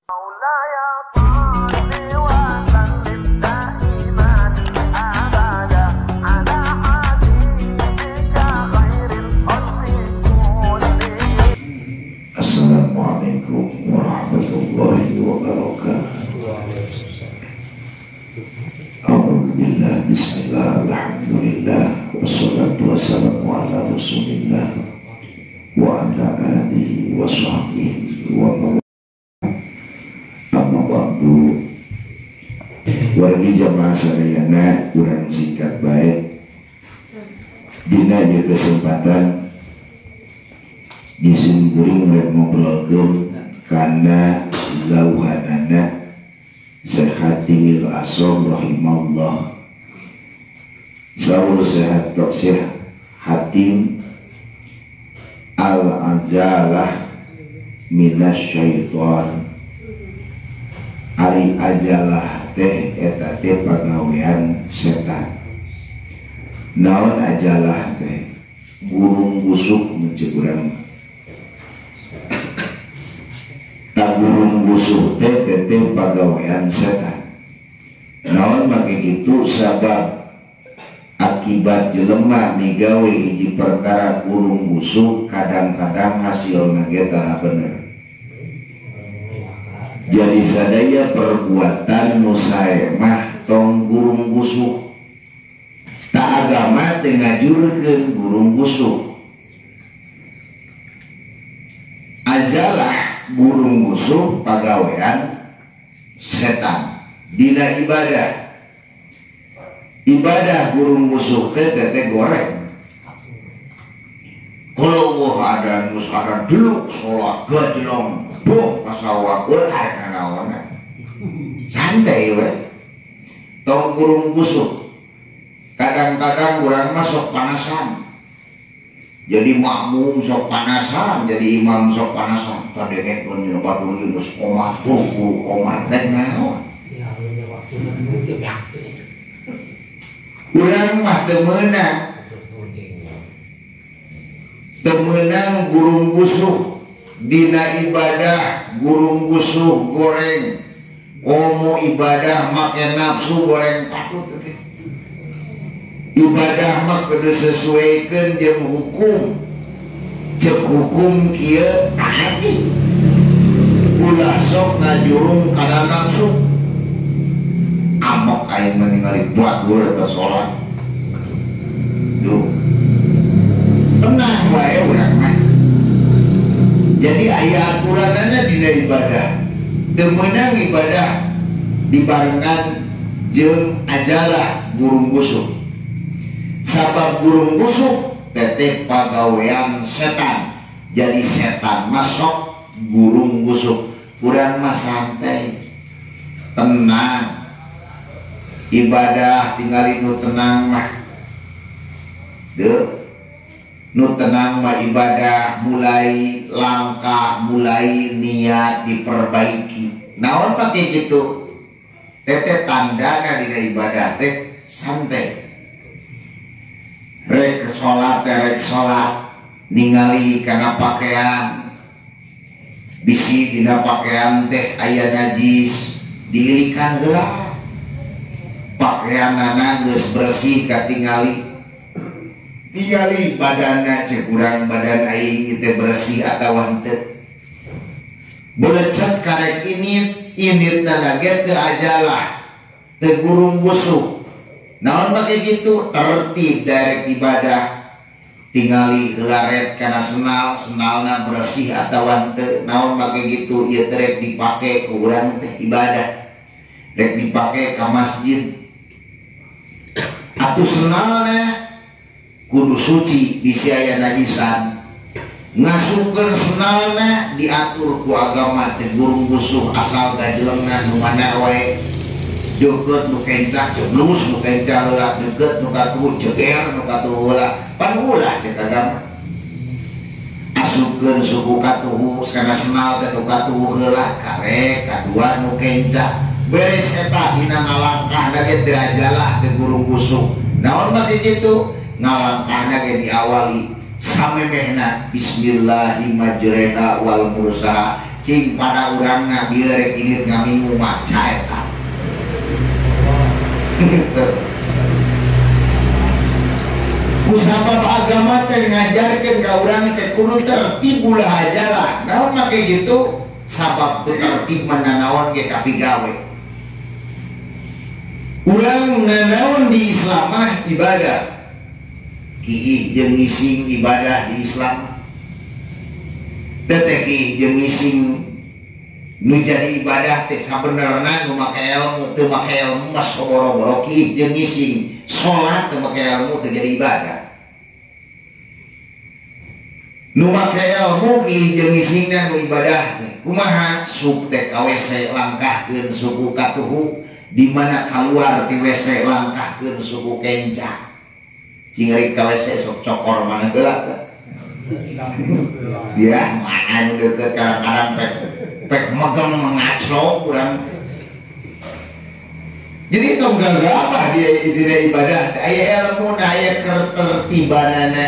Assalamualaikum warahmatullahi wabarakatuh. Alhamdulillah, bismillah, alhamdulillah, wassalatu wassalamu ala rasulillah wa ala alihi wa sahbihi wa man. Amma ba'du. Wargi jamaah sadayana urang singkat bae dina ieu kesempatan jisim kuring rek ngobrolkeun kana lauhanana Syekh Hatimil Asom rahimallah. Saur sehat tok Syekh Hatim al-azalah minasyaiton. Ari azalah teh eta teh pagawean setan. Naon ajalah teh? Gurung busuk mun urang. Gurung busuk teh teteh pagawean setan. Naon make gitu sabab akibat jelema migawe hiji perkara gurung busuk kadang-kadang hasilna ge tara bener. Jadi sadaya perbuatan nu sae mah tong gurung busuk. Tak agama teu ngajurkeun gurung busuk. Ajalah burung musuh pagawean setan dina ibadah. Ibadah burung musuh teh teh goreng. Kalau wah ada nus ada dulu sholat gajlong boh kasawak ulah ada naona santai we tong burung musuh. Kadang-kadang urang mah sok panasan. Jadi makmum sok panasan, jadi imam sok panasan. Kadengekeun nya batur ieu geus komat, buku komat rek naon. Urang mah teu meunang. Teu meunang gurung busuk dina ibadah, gurung busuk goreng. Komo ibadah make nafsu goreng patut teh. Ibadah mah kudu sesuaikeun jeung hukum. Ceuk hukum kieu taati. Ulah sok ngajurung kana nafsu. Amok aing ningali batur eta salat. Duh. Tenang wae urang mah. Jadi aya aturanana dina ibadah. Teu meunang ibadah dibarengan jeung ajalah gurung busuk. Sabab burung busuk teteh pagawean setan. Jadi setan masuk burung busuk. Urang mah santai, tenang. Ibadah tinggali nu tenang mah. Deuh. Nu tenang mah ibadah mulai langkah, mulai niat diperbaiki. Naon make gitu? Teteh tandana dina ibadah teh santai. Rek sholat, rek sholat ningali kana pakaian bisi dina pakaian teh aya najis diilikan heula pakaianana geus bersih katingali tingali badanna cek urang badan aing teh bersih atawa henteu belecet karek init initna ge teu ajalah teu gurung busuk. Naon make gitu tertib direct ibadah tingali laret kana senal senalna bersih atawa henteu. Naon make gitu ieu teh rek dipake ku urang teh ibadah rek dipake ka masjid atuh senalna kudu suci bisi aya najisan. Ngasupkeun senalna diatur ku agama teh gurung busuk asal gajelengna nu mana wae. Deket nu kencah jeblus nu kencah heula, deket nu katuhu jeger nu katuhu heula, pan ulah cek agama. Asupkeun suku katuhu kana senal teh nu katuhu heula, karek kadua nu kencah. Beres eta dina ngalangkahna ge teu ajalah teu gurung busuk. Naon mah kitu? Ngalangkahna ge diawali Samemehna bismillahi majreha wal mursaha cing pada urangna bieu rek indit ngamingu maca eta. Kusabab agama teh ngajarkeun ka urang teh kudu tertib ulah ajaran. Naon make gitu? Sabab ku tertib mananaon ge kapigawe. Ulang nanaon di Islam mah ibadah. Kiih jeung ngising ibadah di Islam. Teh kiih jeung ngising nu jadi ibadah teh sabenerna nu make ilmu teu make ilmu mah soboro-boro kiih jeung ngising. Salat teu make ilmu teu jadi ibadah. Nu make ilmu kiih jeung ngisingna nu ibadah teh. Kumaha sup teh ka WC langkahkeun suku katuhu di mana kaluar ti WC langkahkeun suku kenca. Cing rek ka WC sok cokor mana heula teh. Dia mana nu deukeut kadang-kadang pek megeng mengaclok urang teh. Jadi tong gagabah dia dina ibadah teh aya ilmuna aya ketertibanana.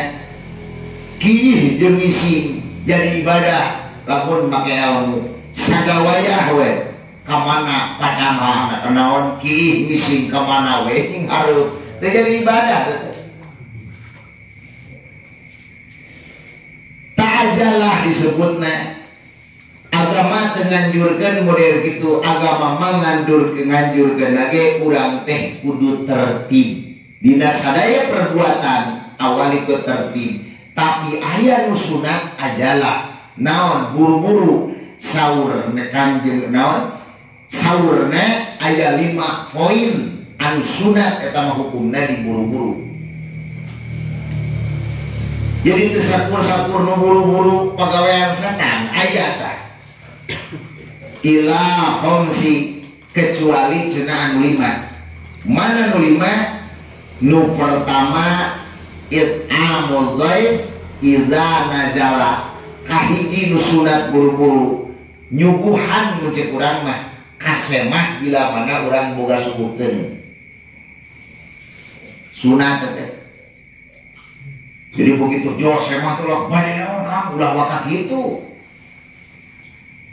Kiih jeung ngising jadi ibadah lamun make ilmu. Sagawayah we ka mana pacamah naon kiih ngising ka mana we ning hareup teh jadi ibadah teh. Ajalah disebutna agama teu nganjurkeun model kitu agama mah nganjurkeun ge urang teh kudu tertib dina sadaya perbuatan awali ku tertib tapi aya nu sunat ajalah naon buru-buru saur kanjeng naon saurna aya 5 poin anu sunat eta mah hukumna diburu-buru. Jadi teu sakur-sakur nu buru-buru pagawean setan aya tah. Ila khamsi kecuali cenah anu 5. Mana nu 5? Nu pertama it'amul dhaif idza nazala. Kahiji nu sunat buru-buru nyuguhan nu cek urang mah kasemah bila mana urang boga suguhkeun. Sunat teh. Jadi begitu jol semah tuh lah, bade naon Kang, ulah waka kitu.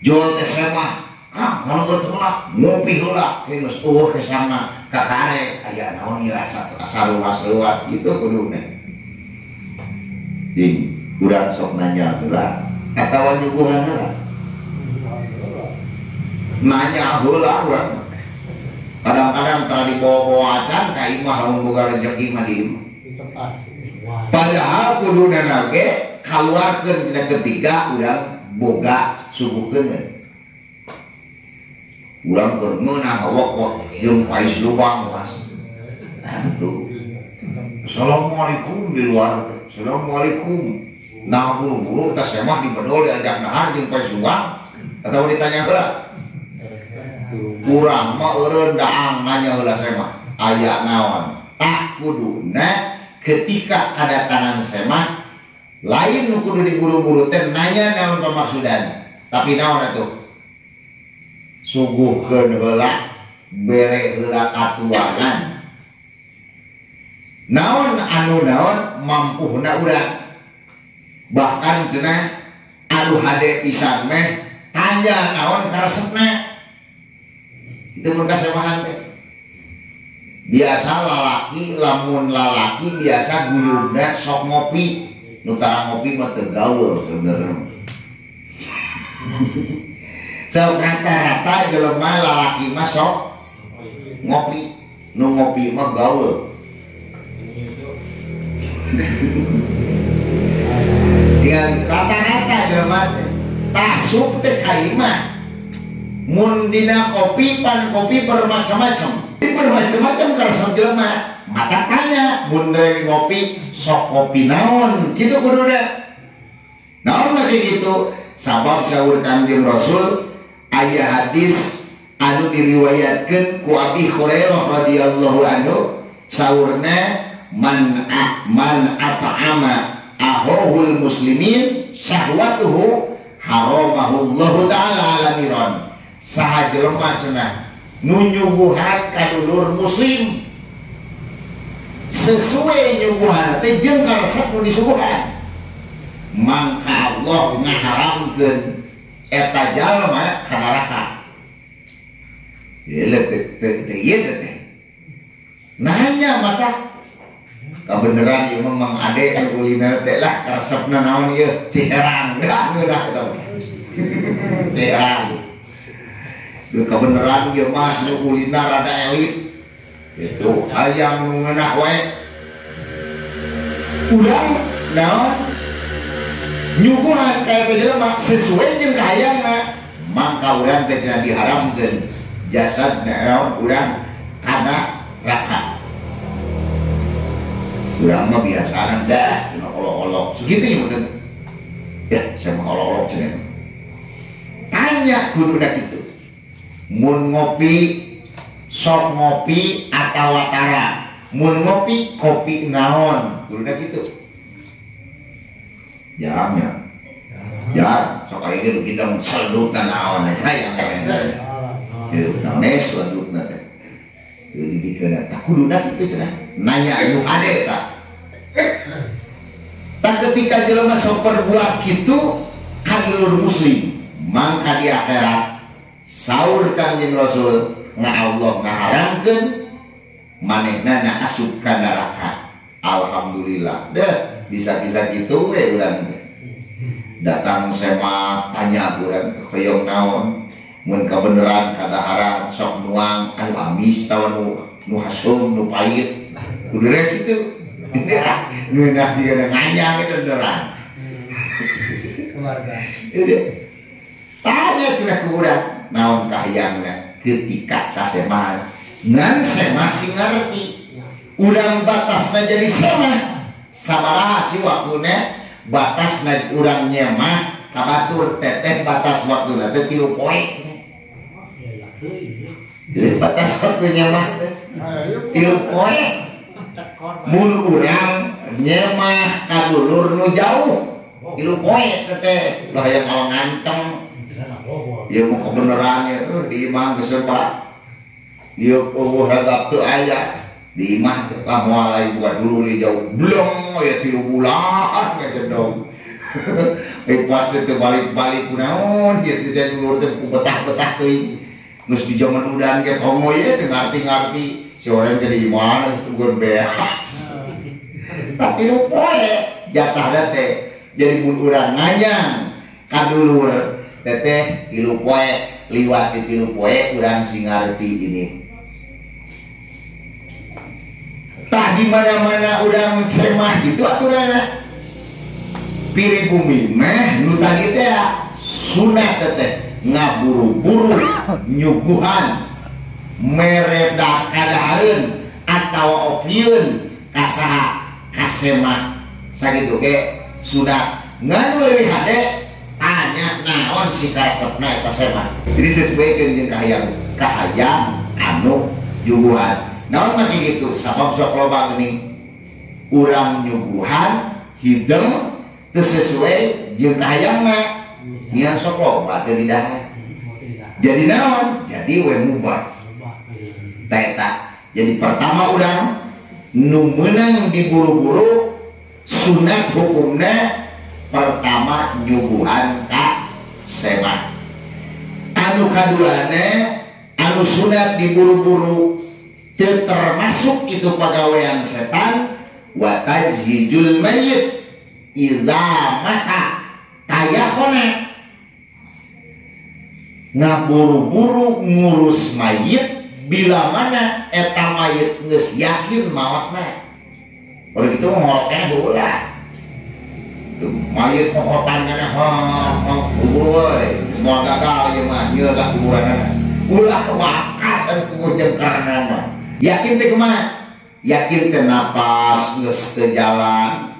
Jol teh semah, Kang, ngaleueut heula, ngopi heula, geus eueuh kesana kakare aya naon ieu asa luas-luas gitu kuduna. Cing, urang sok nanya heula, atawa nyuguhan heula. Nanya heula urang. Kadang-kadang tara dibawa-bawa acan ka imah lamun boga rejeki mah di imah. Padahal kuduna ge kaluarkeun tina ketiga urang boga suguhkeun. Urang keur ngeunah wok-wok jeung pais lubang mas. Itu. Assalamualaikum di luar teh. Assalamualaikum. Nah buru-buru tas semah dibedol diajak nahar jeung pais lubang atawa ditanya heula. Urang mah eureun daang nanya heula semah. Aya naon? Tah kuduna ketika kedatangan semah lain nu kudu diburu-buru teh nanya naon pamaksudan tapi naon atuh suguhkeun heula bere heula katuangan naon anu naon mampuhna urang bahkan cenah anu hade pisan meh tanya naon karesepna itu mun kasemahan teh. Biasa lalaki lamun lalaki biasa guyubna sok ngopi nu tara ngopi mah teu gaul sebenarnya. Sok rata-rata jelema lalaki mah sok ngopi nu ngopi mah gaul. Tinggal rata-rata jelema teh tasup teh ka imah mun dina kopi pan kopi bermacam-macam. Bermacam-macam karesep jelema mata tanya mun rek ngopi sok kopi naon kitu kuduna naon lagi gitu sabab saur Kangjeng Rasul aya hadis anu diriwayatkeun ku Abi Hurairah radhiyallahu anhu saurna man at'ama ahohul muslimin syahwatuhu haramahullahu ta'ala ala niran. Saha jelema cenah nu nyuguhan ka dulur muslim sesuai nyuguhan teh jeung karesep nu disuguhan. Mangka Allah ngaharamkeun eta jalma ka neraka. Ieu teu ieu teh. Nanya mata kabeneran ieu mah Mang Ade nu ulina teh lah karesepna naon ieu Ciherang dah ngeunah eta mah. Ciherang. Ieu kabeneran ieu mah nu ulina rada elit. Itu hayang nu ngeunah wae. Urang naon nyuguhan kaya teh jelema sesuai jeung kahayangna mangka urang teh cenah diharamkeun jasad naon urang kana neraka. Urang mah biasana dah cenah olok-olok segitu nya ya saya mah olok-olok cenah. Tanya kuduna kitu. Mun ngopi sok ngopi atawa tara, mun ngopi kopi naon kuduna kitu. Jarangnya jarang sok aya ge nu hidang seledutna naon hayang kieu naon seledutna teh teu dibikeunna tah kuduna kitu cenah nanya nu hade tah. Tah ketika jelema sok berbuat kitu ka dulur muslim mangka di akhirat saur Kangjeng Rasul nga Allah ngaharamkeun manehna na asup ka neraka. Alhamdulillah deh bisa-bisa gitu we urang teh. Datang semah tanya urang hoyong naon mun kabeneran kadaharan sok nuang anu amis tawa nu haseum nu pahit kuduna kitu. Ngeunah jiga nganyang itu beneran. Keluarga. Tanya cenah ku urang naon kahayangna ketika kasemahan ngan semah sing ngarti urang batasna jadi semah sabaraha sih waktuna batasna urang nyemah ka batur teteh batas waktuna teh 3 poe. Jadi batas waktu nyemah teh 3 poe. Mun urang nyemah ka dulur nu jauh 3 poe teteh ulah hayang kalau nganteng ya mau kebenerannya di imah geus pak dia eueuh ragap teu aya di imah teh ah moal lain buka dulur jauh blong ya 3 bulan ngedong. Pas teh balik-balik kunaon kieu teh dulur teh ku betah-betah teuing geus di jaman udan ge tongo ye teu ngarti-ngarti si orang teh di imah geus tungguan beas. Tapi 3 poe jatahna teh jadi mun urang ngayang ka dulur teteh 3 poe liwat di 3 poe urang sing ngarti ini. Tah di mana-mana urang semah gitu aturanna. Piri bumi meh nu tadi teh sunat teteh ngaburu-buru nyuguhan mere kadahareun atawa opieun ka saha ka semah sakitu ge sunat ngan leuwih hade tanya naon si karesepna eta semah. Jadi sesuaikeun jeung kahayang kahayang anu nyuguhan. Naon mah kitu sabab sok loba geuning urang nyuguhan hideung teu sesuai jeung kahayangna ngian sok loba teu didahar. Jadi naon? Jadi we mubah. Ta eta. Jadi pertama urang nu meunang diburu-buru sunat hukumna pertama nyuguhan ka semah. Anu kaduana anu sunat diburu-buru teu termasuk itu pagawean setan wa tajhijul mayyit idza mata tayakhona. Ngaburu-buru ngurus mayit bila mana eta mayit geus yakin maotna. Orang itu ngorokna heula. Mayit kokotan kana kubur we geus moal gagal ieu mah nyeul lah kuburanana. Ulah wakat can kubur jeung karena mah. Yakin teh kumaha? Yakin teh napas geus teu jalan,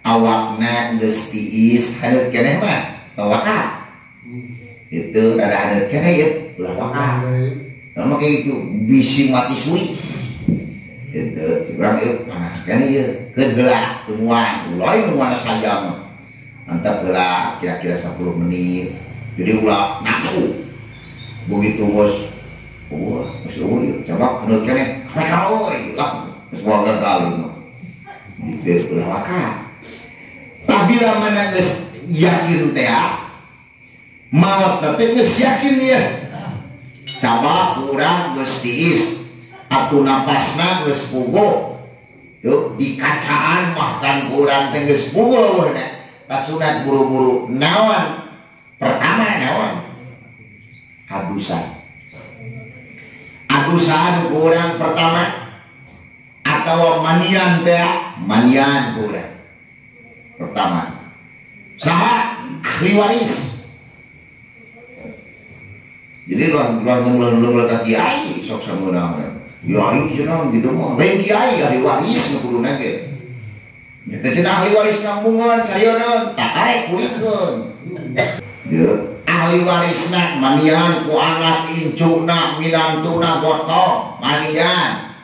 awakna geus tiis, haneut keneh mah tong wakat. Itu rada haneut keneh ieu ulah wakat. Naon mah kitu bisi mati suri. Itu urang ieu panas keneh ieu, keun heula tumuan, ulah nu mana sajam. Antap heula kira-kira 10 menit. Jadi ulah nafsu. Begitu bos, wah, geus eueuh ieu, coba haneut keneh, kamekaroy lah, geus moal gagal ieu mah. Gitu ulah wakat. Tah Tabila mana geus yakin teh maot teh geus yakin ya. Coba urang geus tiis atuh napasna geus puguh. Tuh di kacaan mah kan urang teh geus puguh eueuhna. Tah sunat buru-buru naon? Pertama naon? Adusan. Adusan kurang pertama atau manian teh, manian kurang pertama. Saha ahli waris. Jadi ulah ulah ka kiai sok sameunang. Kiai cenah gitu mah. Lain kiai ahli waris nu kuduna ge. Nya teh cenah ahli waris nambungan sarioneun, tak karek kulikeun. Deuk ahli warisna manian ku anak incuna minantuna gotong manian.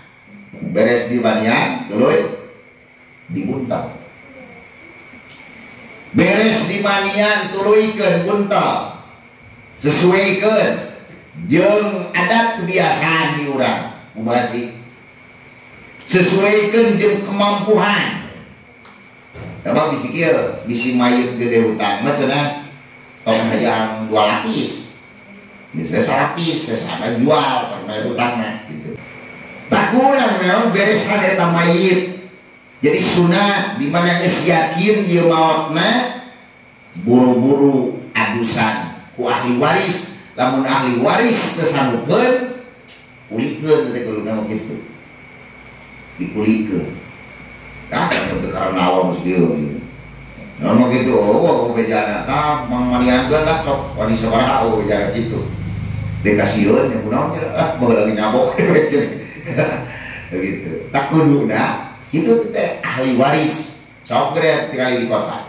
Beres di manian tuluy dibuntal. Beres di manian tuluykeun buntal. Sesuaikeun jeung adat kebiasaan di urang kumaha sih? Sesuaikeun jeung kemampuan. Sabab bisi kieu, bisi mayit gede hutang mah cenah tong hayang 2 lapis. Biasanya selapis, sesana jual karena hutangna gitu. Tak kurang memang beresan eta mayit. Jadi sunat di mana geus yakin ieu maotna buru-buru adusan ku ahli waris. Lamun ahli waris teu sanggupeun kulikeun teh kuduna mah kitu. Dikulikeun. Tah teu karena awam geus dieu gitu. Naon mah kitu, oh bejana tah mangmaniankeun lah sok wani sabaraha oh bejana kitu. Dikasieun nya kunaon nya ah baheula lagi nyabok begitu. Tak kuduna kitu teh ahli waris. Sok gede tinggal di kota.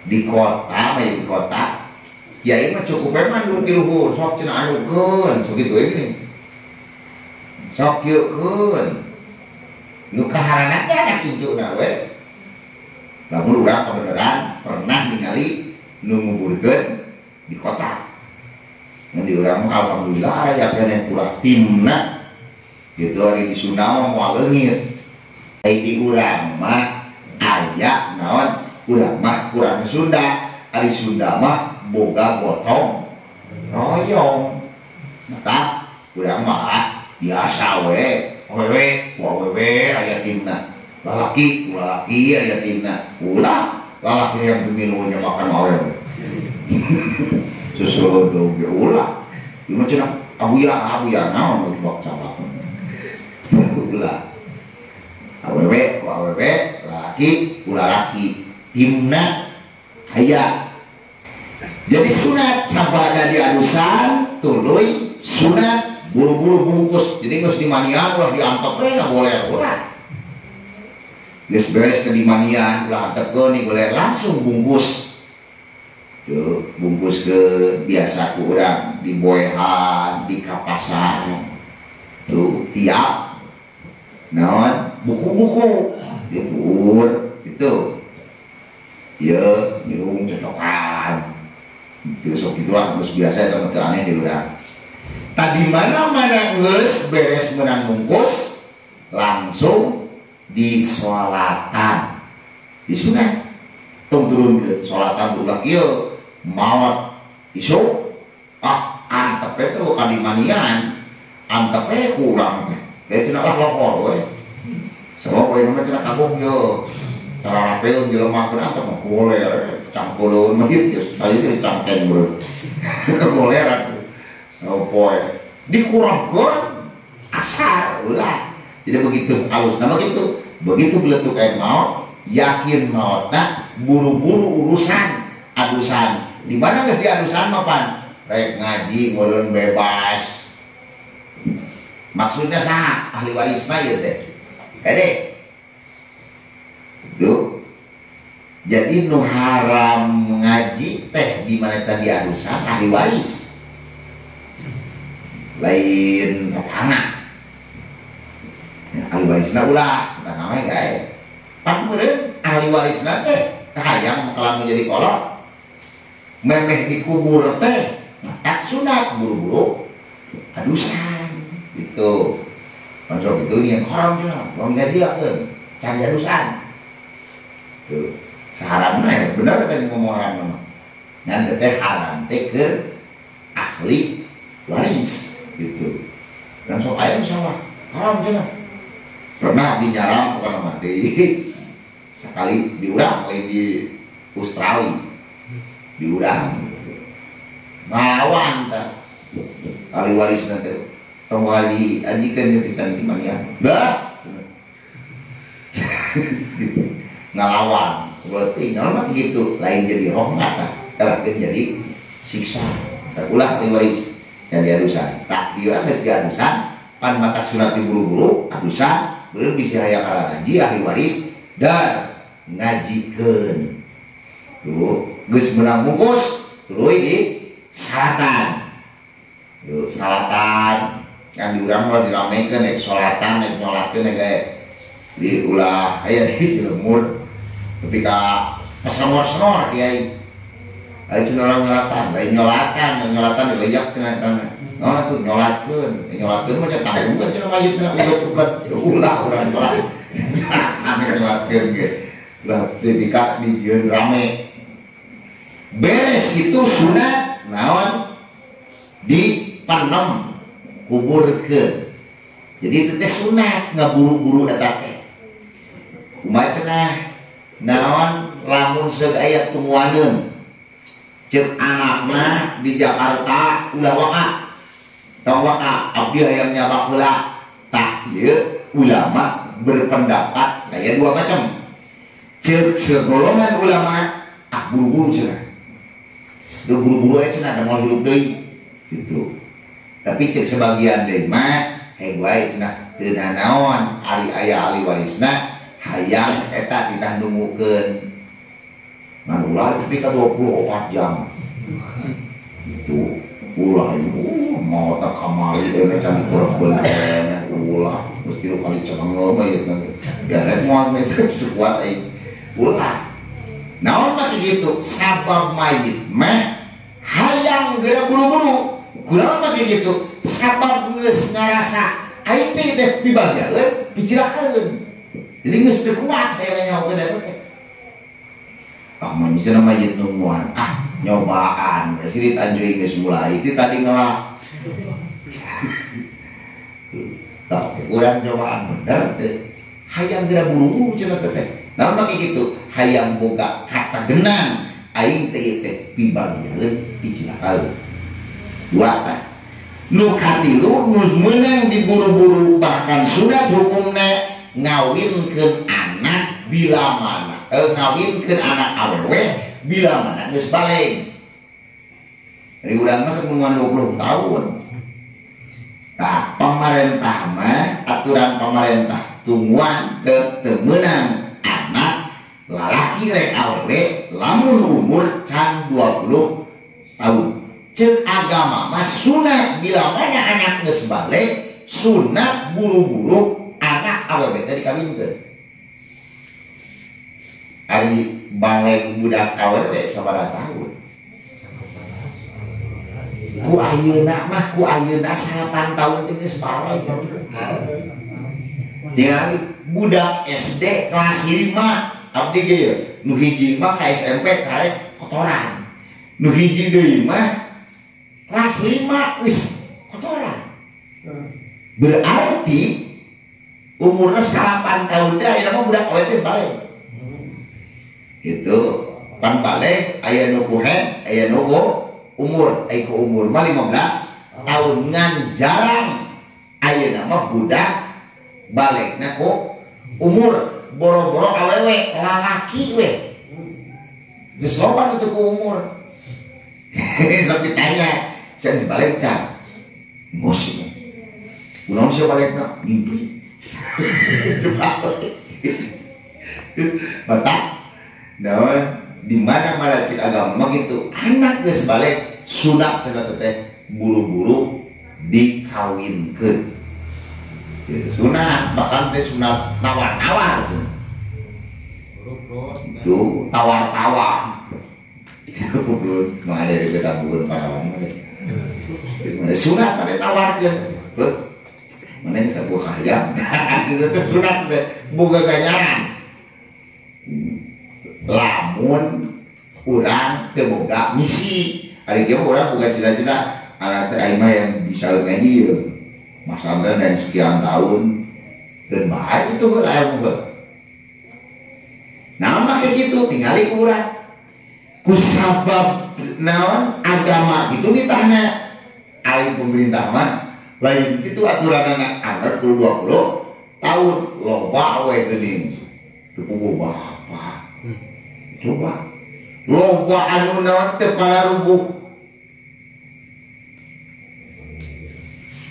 Di kota mah di kota. Kiai mah cukup emang dulu di luhur, sok cenah anukeun, sok kitu we gini. Sok kieukeun. Nu kaharana teh anak incuna we. Lamun urang kebenaran pernah ningali nu nguburkeun di kota. Mun di urang mah alhamdulillah aya keneh kurang timna. Gitu ari di Sunda mah moal leungit. Ai di urang mah aya naon? Urang mah kurang Sunda, ari Sunda mah boga gotong royong. Mata urang mah biasa we, awewe, ku awewe aya timna. Lalaki, ku lalaki aya timna. Ulah lalaki yang pemilunya makan awewe. Susu ge ulah. Ieu mah cenah abuya naon bak calak. Ulah. Awewe ku awewe, lalaki ku lalaki. Timna aya. Jadi sunat sabada di adusan tuluy sunat buru-buru bungkus. Jadi geus dimanian ulah diantep we na goler ulah. Geus beres ke dimanian ulah antepkeun ni goler langsung bungkus. Tuh, bungkus ke biasa ku urang diboehan, dikapasan. Tuh, tiap naon buku-buku dituur itu. Ieu nyung cocokan. Itu sok kitu lah geus biasa eta mah teu aneh di urang. Tadi mana-mana geus beres menang bungkus langsung disolatan. Disunat. Tong turun ke solatan ulah kieu maot isuk ah antep teh ka dimanian antep we kurang teh. Kayak cenah lah lohor we. Sabab poe mah cenah kagok ieu. Cara rapeun jelema keun antep mah goler cangkulun mah geus aya ge cangkeng bro. Goler atuh. Sabab poe dikurangkeun asar ulah. Jadi begitu alus nama gitu. Begitu geletuk air maot, yakin maotna buru-buru urusan adusan. Di mana geus diadusan mah pan? Rek ngaji ngeureun bebas. Maksudnya saha ahli warisna ieu teh? Kade. Tuh. Jadi nu haram ngaji teh di mana can diadusan ahli waris. Lain tetangga. Ya, ahli warisna ulah tetangga we gae. Pan meureun ahli warisna teh kahayang makalan menjadi kolot. Memeh dikubur teh tak sunat buru-buru adusan gitu. Mancok itu yang haram cenah, urang gajiakeun can diadusan. Tuh, saharamna ya bener tadi ngomong haram mah. Ngan teh haram teh keur ahli waris gitu. Dan sok aya salah, haram cenah. Pernah di Nyaram bukan mah di sekali di urang lain di Australia. Di urang gitu. Ngalawan tah. Ahli waris nanti tong wali ajikeun jeung can di manian. Bah. Ngalawan. Berarti naon mah gitu, lain jadi rahmat tah, lain jadi siksa. Tah ulah ahli waris jadi adusan. Tak dieu geus diadusan, pan matak sunat diburu-buru adusan, beureum bisi hayang ngaji ahli waris dan ngajikeun. Tuh, geus meunang bungkus, tuluy di salatan. Tuh, salatan kan di urang mah diramekeun rek salatan rek nyolatkeun rek di ulah aya di lemur. Tapi ka pasangor-sangor kiai. Aya cenah orang nyolatan, lain nyolatan, nyolatan dileyak cenah eta. Naon atuh nyolatkeun, nyolatkeun mah tanggung cenah mayitna uget-uget ulah urang nyolat. Ane nyolatkeun ge. Ulah dika dijieun rame. Beres itu sunat naon di panem kuburkeun. Jadi itu teh sunat ngaburu-buru eta teh. Kumaha cenah naon lamun seug aya tungguaneun ceuk anakna di Jakarta ulah waka tong waka abdi hayang nyabak heula tah ieu ulama berpendapat aya dua macam ceuk segolongan ulama ah buru-buru cenah teu buru-buru aya cenah da moal hirup deui gitu tapi ceuk sebagian deui mah heg wae cenah teu nanaon ari aya ahli warisna hayang eta titah nungukeun ngan ulah tapi ka 24 jam itu ulah ieu mau tak kamari deui can dikurepkeun ulah geus 3 kali cenengel mah ieu ya rek moal teh kuat aing ulah naon mah kitu sabab mayit mah hayang geura buru-buru kunaon mah kitu sabab geus ngarasa aing teh teh pibagjaeun picilakaeun jadi geus teu kuat hayang nyahokeun eta teh. Ah mun cenah mayit nungguan, ah nyobaan, sirit anjuing geus mulai ti tadi ngelak. Tah urang nyobaan bener teh. Hayang geura buru-buru cenah teh. Naon mah kitu? Hayang boga katagenan aing teh teh pibagjaeun picilakaeun. Dua tah. Nu katilu nu meunang diburu-buru bahkan sunat hukumna ngawinkeun anak bila mana ngawinkeun anak awewe bila mana geus baleg. Dari urang mah sapungan 20 tahun. Tah pamarentah mah aturan pamarentah tungguan teu meunang anak lalaki rek awewe lamun umur can 20 tahun. Ceuk agama mah sunat bila mana anak geus baleg sunat buru-buru anak awewe teh dikawinkeun. Ari baleg budak awewe sabaraha tahun? Ku ayeuna mah ku ayeuna 8 tahun teh geus baleg. Tinggal budak SD kelas 5 abdi ge ye nu hiji mah ka SMP karek kotoran. Nu hiji deui mah kelas 5 wis kotoran. Berarti umurnya 8 tahun teh ayeuna mah budak awewe teh baleg. Gitu pan baleg aya nu ku head aya nu umur aya ku umur mah 15 tahun ngan jarang ayeuna mah budak balegna ku umur boro-boro awewe lalaki we geus loba nu teu ku umur. Sok ditanya sia geus baleg can geus kunaon sia balegna mimpi. Batak naon di mana-mana cek agama mah gitu anak geus baleg sunat cenah teh buru-buru dikawinkeun. Sunat bahkan teh sunat tawar-tawar. Itu tawar-tawar. Itu mah ada di ketangguhan parawan mah. Sunat pada tawarkeun. Mana yang sabuah kahayang. Itu teh sunat teh boga ganjaran. Lamun urang teu boga misi. Ari kieu urang boga cita-cita anak teh aing mah yang bisa ngaji ye. Masantren dan sekian tahun dan baik itu heula aya mah. Nah mah kayak gitu tingali ku urang. Ku sabab naon agama itu ditanya ari pemerintah mah lain kitu aturanana anggar kudu 20 tahun loba we geuning teu puguh bapak. Coba loba anu naon teh palarubuh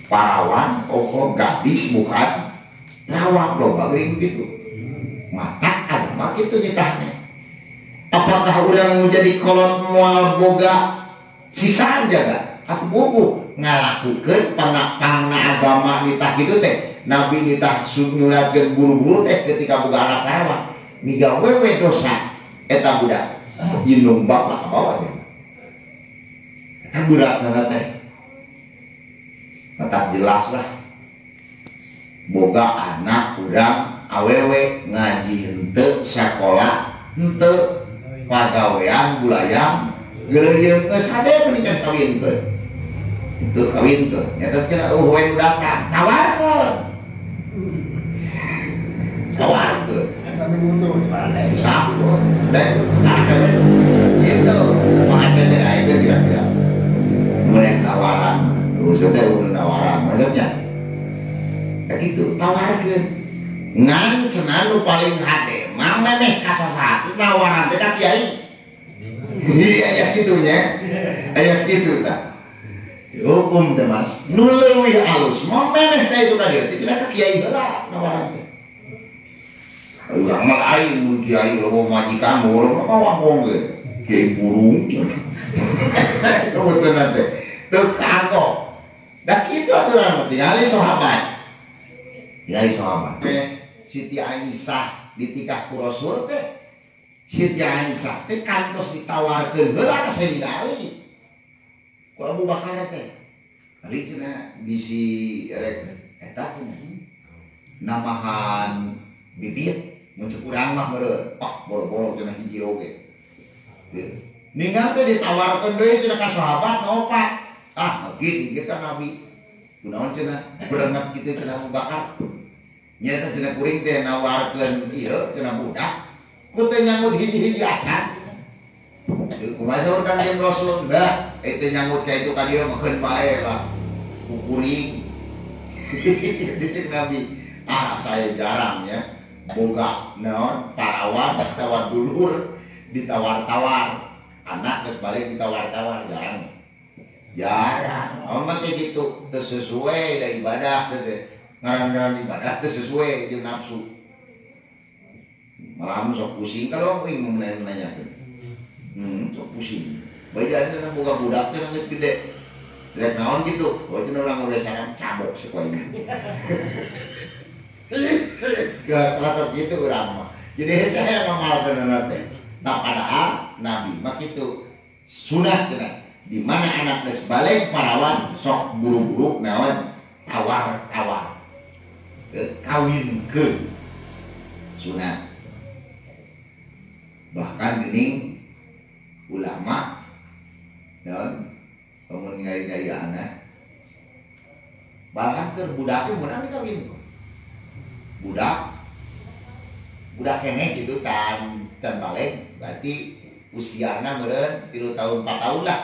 parawan oko gadis bukan perawan loba geuning gitu mata agama kitu nitahna. Apakah urang menjadi kolot moal boga siksaan jaga atau buku ngalakukeun pangna agama nitah kitu teh nabi nitah nyulatkeun buru-buru teh ketika boga anak parawan migawe we dosa eta budak indung bapak ka bawah nya eta beratna teh tak jelas lah boga anak urang awewe ngaji henteu sakola henteu pagawean bulayang geuleuyeung geus hade mendingan kawinkeun henteu kawinkeun nyata cenah eueuh we nu datang tawarkeun tawarkeun susah gitu dan itu gitu makasih beda itu kira-kira mulai tawaran maksudnya udah tawaran maksudnya kayak gitu tawarkeun ngan cenah nu paling hade mah memeh kasasaat nawaran teh ka kiai. Iya aya kitu nya aya kitu tah hukum teh Mas nu leuwih alus mah memeh ka itu ka dieu teh cenah ka kiai heula nawaran teh. Urang mah lain mun kiai loba majikan urang mah wangkong ge kiai burung kebetulan teh teu kanggo da kitu aturan tingali sahabat tingali sahabat Siti Aisyah ditikah ku Rasul teh Siti Aisyah teh kantos ditawarkeun heula ka Sayyidina Ali ku Abu Bakar teh Ali cenah bisi rek eta cenah namahan bibit mun cek urang mah meureun ah boro-boro cenah hiji oge ninggal teh ditawarkeun deui cenah ka sahabat opat ah gini ge ka Nabi kunaon cenah berengat kitu cenah Abu Bakar nyata cenah kuring teh nawarkeun ieu cenah budak ku teh nyangut hiji-hiji acan teu kumaha saur Kangjeng Rasul dah eta nyangut ka itu ka dieu mah keun bae lah ku kuring cek Nabi ah saya jarang ya boga naon parawan tawar dulur ditawar-tawar anak geus balik ditawar-tawar jarang jarang oh mah kayak gitu teu sesuai da ibadah teh ngaran-ngaran ibadah teu sesuai jeung nafsu malah sok pusing kalau aing mun nanyakeun sok pusing bae cenah boga budak teh geus gede rek naon gitu oh cenah urang geus cabok sakoe ke kelas gitu urang mah jadi saya ngamalkeun teh tah padahal nabi mah kitu sunah cenah di mana anak geus balik parawan sok buru-buru naon tawar-tawar kawinkeun sunah bahkan geuning ulama naon lamun ningali anak bahkan keur budak ge meunang dikawinkeun budak budak keneh gitu kan can balik berarti usiana meureun 3 tahun 4 tahun lah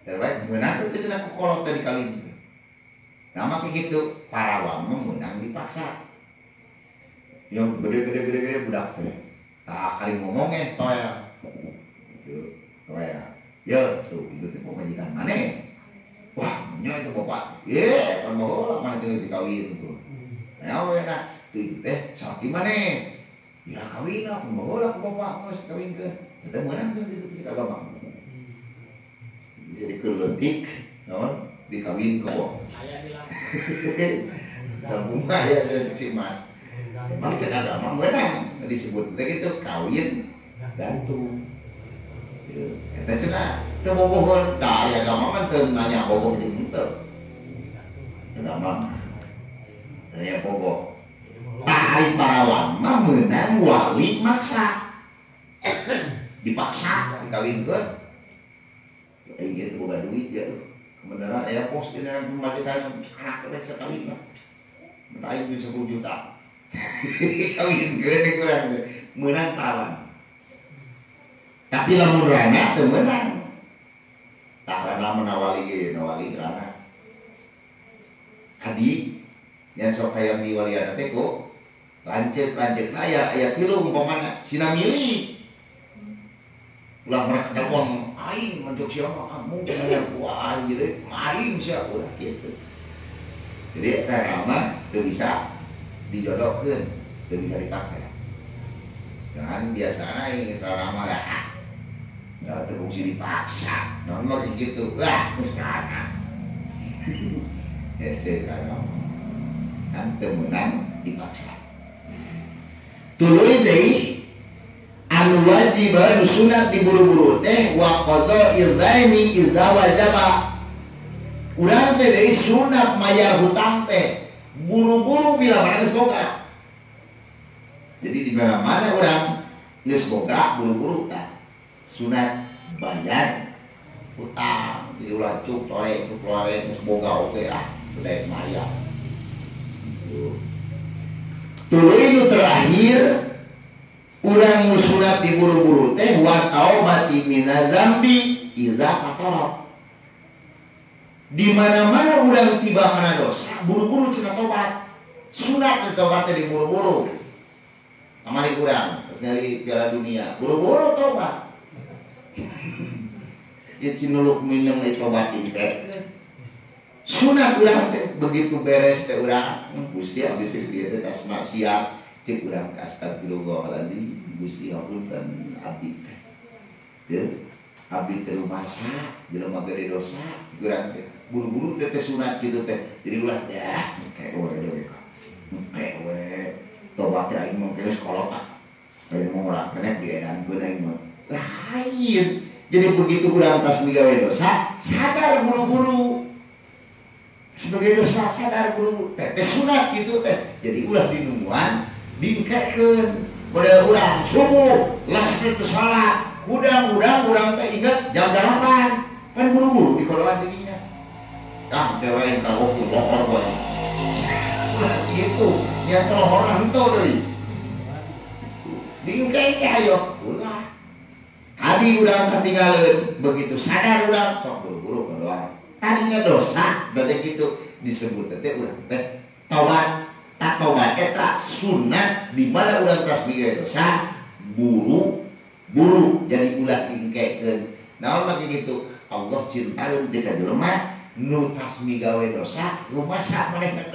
terbaik meunang teh cenah ku kolot teh dikawinkeun nah mah kitu parawan mah meunang dipaksa yang gede-gede budak teh tah kali ngomong ge toel gitu toel ya tuh itu teh pamajikan maneh wah nya itu bapak ye pan baheula maneh teh dikawinkeun ya we nah tuh itu teh salaki maneh ira kawin apa baheula ku bapak geus kawinkeun teh meunang teh kitu teh agama jadi keleutik naon dikawin ku aya hilang da bunga ya cek si Mas emang cek agama meunang disebut teh kitu kawin gantung eta cenah teu bobogohan da ari agama mah teu nanya bogoh jeung henteu agama nanya bogoh tah ari parawan mah meunang wali maksa. Dipaksa dikawinkeun. Aing ge teu boga duit ya. Kebenaran aya pos dina pamajikan anak teh sakawin lah. Minta aing duit 10 juta. Kawinkeun teh kurang teh meunang parawan. Tapi lamun rana teu meunang. Tah rana menawali ge, nawali rana. Adi yang sok hayang diwaliana teh ku lanceuk-lanceukna aya tilu umpamana sina milih. Ulah mereka dakwang aing manjok sia mah kamu hayang ku aing gitu, aing sia ulah kitu. Jadi rana mah teu bisa dijodohkeun, teu bisa dipake. Jangan biasana aing rana mah ah. Da teu kungsi dipaksa. Naon mah kitu. Wah, geus rana. Hese rana. Kan teu meunang dipaksa. Tuluy deui anu wajib anu sunat diburu-buru teh wa qada'i dzaini idza wajaba. Urang teh deui sunat mayar hutang teh buru-buru bila mana geus boga. Jadi di mana-mana urang geus boga buru-buru tah sunat bayar hutang. Jadi ulah cuk coek cuk lore geus boga oge ah udah mayar. Tuluy nu terakhir urang nu sunat diburu-buru teh wa taubati minaz dzambi idza qatara. Di mana-mana urang tiba kana dosa, buru-buru cenah tobat. Sunat teh tobat teh diburu-buru. Kamari urang geus nyari Piala Dunia, buru-buru tobat. Ieu cinuluk minum ieu tobat teh. Sunat urang teh begitu beres teh urang Gusti abdi teh dieu teh tas maksiat cek urang astagfirullahaladzim Gusti hapunten abdi teh. Teu abdi teh rumasa jelema gede dosa cek urang teh buru-buru teh sunat kitu teh. Jadi ulah dah engke we dewe ka. Engke we tobat teh aing mah geus kolot ah. Aing mah urang keneh diedankeun aing mah. Lain. Jadi begitu urang tas migawe dosa sadar buru-buru. Sebagai dosa sadar buru teh teh sunat gitu teh. Jadi ulah dinungguan dingkekeun model urang subuh les teu salat hudang-hudang urang teh inget jam 8 kan buru-buru di kodoan didinya. Ah teh wae kagok lohor wae. Ulah kitu nya telohorna henteu deui. Dingkekeun ayo ulah. Tadi urang ketinggalan begitu sadar urang sok buru-buru kodoan. Tadinya dosa, teh gitu disebut teh urang teh tobat. Tak tobat eta sunat di mana urang tas migawe dosa buru-buru jadi ulah dingkekeun. Naon mah kitu Allah cintaeun teh ka jelema nu tas migawe dosa rumasa manehna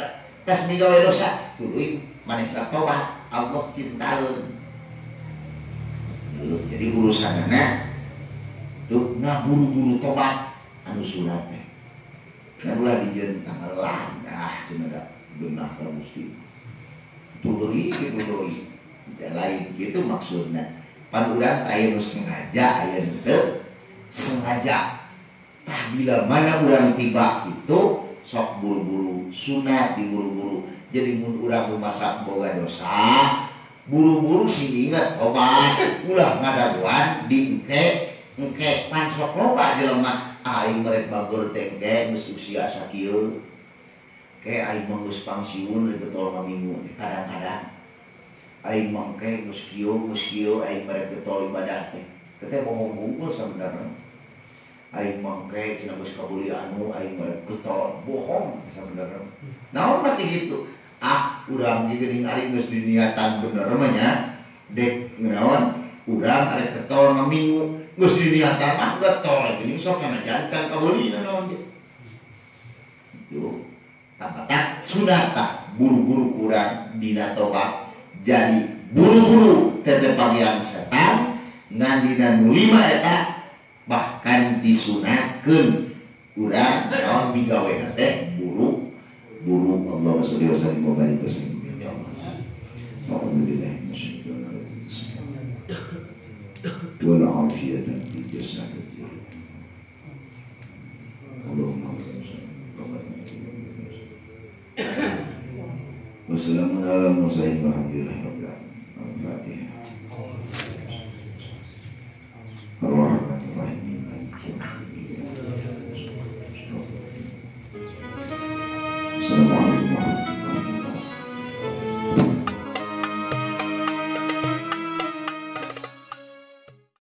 tas migawe dosa tuluy manehna tobat Allah cintaeun. Jadi urusanana tuh ngaburu-buru tobat anu sunat teh. Nah ulah dijieun tanggelan ah cenah da genah ka Gusti. Tuluy kitu deui. Lain kitu maksudna. Pan urang teh aya nu sengaja aya nu teu sengaja. Tah bila mana urang tiba kitu sok buru-buru sunat diburu-buru. Jadi mun urang masak boga dosa buru-buru sing inget tobat ulah ngadaguan diengke engke pan sok loba jelema aing merek bageur teh engke geus usia sakieu ke aing mah geus pangsiun getol ngaminggu teh kadang-kadang aing mah engke geus kieu aing merek getol ibadah teh teh bohong bungkul sabenerna aing mah engke cenah geus kabeuli anu aing merek getol bohong sabenerna naon mah teh kitu ah urang ge geuning ari geus diniatan bener mah nya dek naon urang arek getol ngaminggu geus diniatan mah getol geuning sok sanajan can kabeuli naon ge. Tuh, tak sunat tak buru-buru kurang dina tobat. Jadi buru-buru teh pagian setan ngan dina nu lima eta bahkan disunatkeun urang naon migawena teh buru-buru. Allahumma sholli wa sallim wa barik wa sallim ya Allah. A'udzubillahi minasyaitonir rajim. Wal afiyata fi jasadi. Allahumma wassalamu ala mursalin walhamdulillahi rabbil alamin.